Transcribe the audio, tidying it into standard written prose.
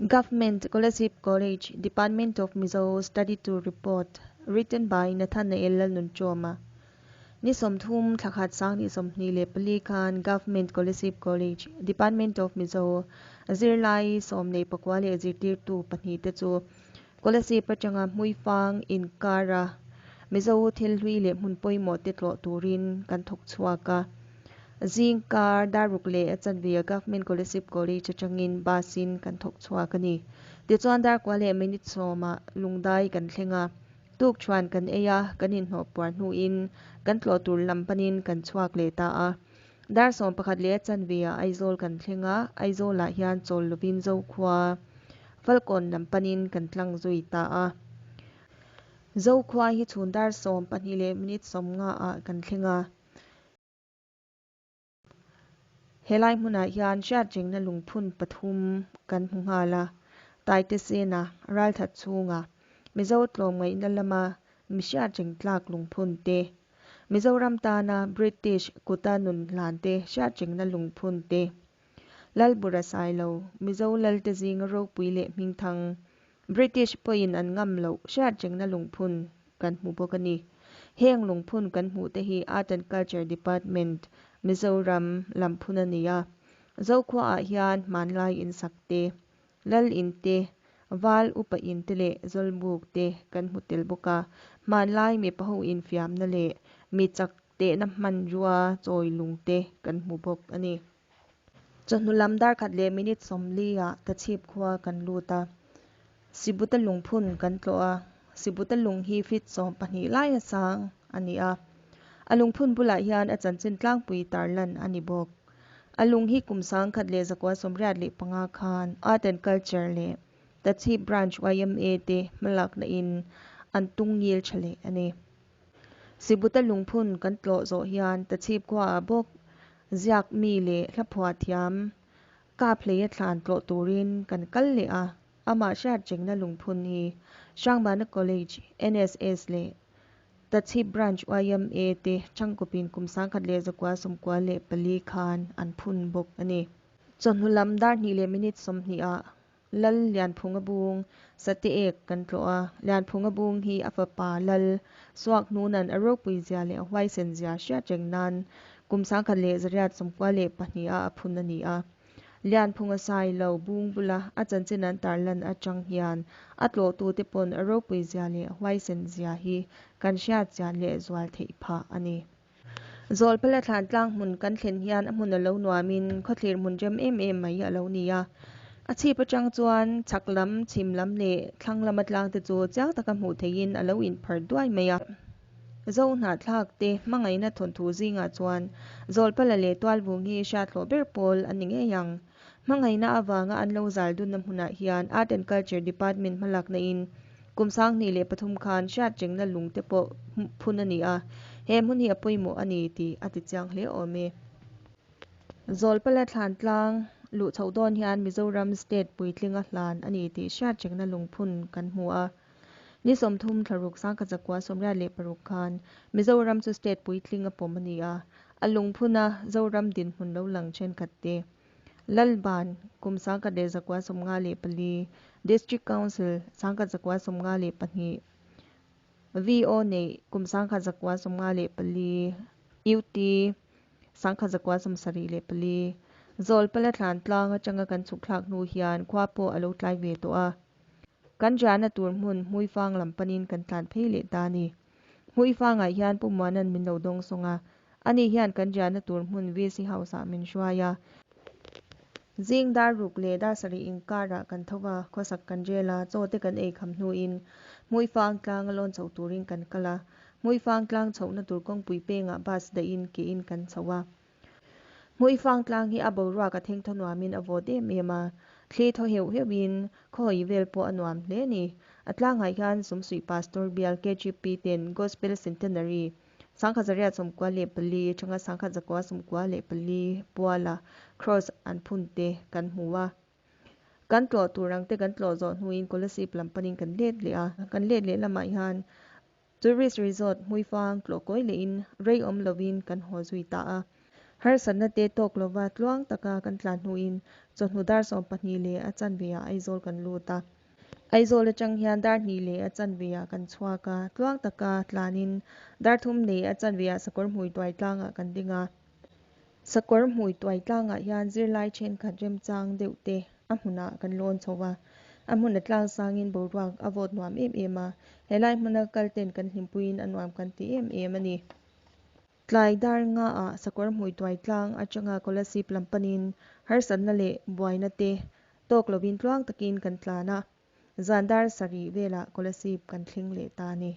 Government Kolasib College, Department of Mizo Study Tour Report, Written by Nathanael Lalnunchawma Ni 30 thlakhat sang ni 24 khan Government Kolasib College, Department of Mizo zirlai 14 leh zirtirtu pahnih te chu Kolasib atanga Hmuifang inkara Mizo thil hlui leh hmun pawimawh te tlawh turin kan thawk chhuak a. Zing kar daruk leh a chanve a Government Kolasib College atangin bus in kan thawk chhuak a ni. Tichuan darkua leh minute sawmah Lungdai kan thleng a, tuk chuan kan ei a, kan inhnawh puar hnuin kan tlawh tur lam panin kan chhuak leh ta a. Dar 11 leh a chanve ah Aizawl kan thleng a, Aizawlah hian chawl lovin Zokhua Falkawn lam panin kan tlang zui ta a. Zokhua hi chhun dar 12 leh minute 50 ah kan thleng a. Helai hmunah hian hriatrengna lungphun pathum kan hmu nghal a, Taite Sena, Ralthat chhunga Mizo tlawmngaihna lama mi hriatreng tlak lungphun te, Mizoram tana British kuta nun hlan te hriatrengna lungphun te, Lalbura Sailo, Mizo Lalte zinga ropui leh hmingthang, British pawhin an ngam loh hriatrengna lungphun kan hmu bawk a ni. Heng lungphun kan hmuh te hi Art and Culture Department, Mizoram lam phun a ni a. Zokhuaah hian hmanlai insak te, lal in te, val upa in te leh zawlbuk te kan hmu tel bawk a. Hmanlai mipa ho infiamna leh mi chak tehna hmanrua chawi lung te kan hmu bawk a ni. Chawhnu lam dar khat leh minute 40 ah Tachhip khua kan lut a, Sibuta lungphun kan tlawh a, Sibuta lung hi feet 12 lai a sang a ni a, a lungphun bulah hian a chanchin tlangpui tarlan a ni bawk. A lung hi kum 1985 khan Art and Culture leh Tachhip Branch YMA te hmalakna in an tung ngil tha leh a ni. Sibuta lungphun kan tlawh zawh hian Tachhip khuaah bawk ziak mi leh hlaphuah thiam kap hlei a thlan tlawh turin kan kal leh a, amah hriatrengna lungphun hi Hrangbana College, NSS leh Tachhip Branch YMA te changkawpin kum 1994 khan an phun bawk a ni. Chawhnu lam dar hnih leh minute 20 ah Lal Lianphunga bung Sate ek kan tlawh a, Lianphunga bung hi a fapa Lal Suak hnunan a ropui zia leh a huaisen zia hriatreng nan kum 1992 ah a phun a ni a. Lianphunga sai lo bung bula a chanchin an tarlan atang hian a tlawhtute pawn a ropui zia leh a huaisen zia hi kan hriat chian leh zual theih phah a ni. Zawlpala thlan tlang hmun kan thlen hian a hmun a lo nuamin khawthlir hmun rem em em mai a lo ni a. A chhip atang chuan chhak lam, chhim lam leh thlang lama tlang te chu chiang taka hmuh theihin a lo inphar duai mai a. Zo hnahthlak te hmangaihna thawnthu zingah chuan Zawlpala leh Tualvung hi hriathlawh ber pawl a ni ngei ang. Hmangaihna avanga an lo zal dunna hmunah hian Art and Culture Department hmalakna in kum 2003 khan hriatrengna lung te pawh phun a ni a, he hmun hi a pawimawh a ni tih a ti chiang hle awm e. Zawlpala thlan tlang luh chhoh dawn hian Mizoram State puitlinga hlan a ni tih hriatrengna lungphun kan hmu a. Ni 30 thlaruk 1986 khan Mizoram chu State puitling a pawm a ni a, a lungphuna Zoram dinhmun lo lang thenkhat te. Lalban, kum 1954, District Council, 1952, VO neih, kum 1954, UT, 1974, Zawlpala thlan tlang atanga kan chhuk thlak hnu hian khua pawh a lo tlai ve tawh a. Kan riahna tur hmun Hmuifang lam panin kan tlan phei leh ta a ni. Hmuifangah hian Pu Muanan min lo dawng sawng a, ani hian kan riahna tur hmun VC House ah min hruai a. Zing dar ruk leh dar sarih inkarah kan tho va, khawsak kan rel a, chaw te kan ei kham hnuin Hmuifang tlang a lawn chho turin kan kal a. Hmuifang tlang chhohna tur kawngpui pengah bus dahin kein kan chho a. Hmuifang tlang hi a boruak a theng thaw nuamin a vawt em em a, thli thaw heuh heuhin khaw-i vel pawh a nuam hle a ni. A tlangah hian Sumsuih Pastor bial KGP ten Gospel Centenary 1994 atanga 1994 puala Cross an phun te kan hmu a. Kan tlawh tur ang te kan tlawh zawh hnuin Kolasib lam panin kan let leh a, kan let leh lamah hian Tourist Resort Hmuifang tlawh kawi lehin rei awm lovin kan haw zui ta a. Harsatna te tawk lova tluang taka kan tlan hnuin chawhnu dar 12 leh a chanveah Aizawl kan lut a. Aizawl atang hian dar hnih leh a chanveah kan chhuak a, tluang taka tlanin dar thum leh a chanveah sakawr hmui tuai tlangah kan ding a. Sakawr hmui tuai tlangah hian zirlai thenkhat remchang deuh te a hmunah kan lawn chho a. A hmun a tlang sangin boruak a vawt nuam em em a, helai hmuna kal ten kan hlimpuiin a nuam kan ti em em a ni. Tlai dar ngaah sakawr hmui tuai tlang atanga Kolasib lam panin harsatna leh buaina te tawk lovin tluang takin kan tlan a, zan dar sarih velah Kolasib kan thleng leh ta a ni.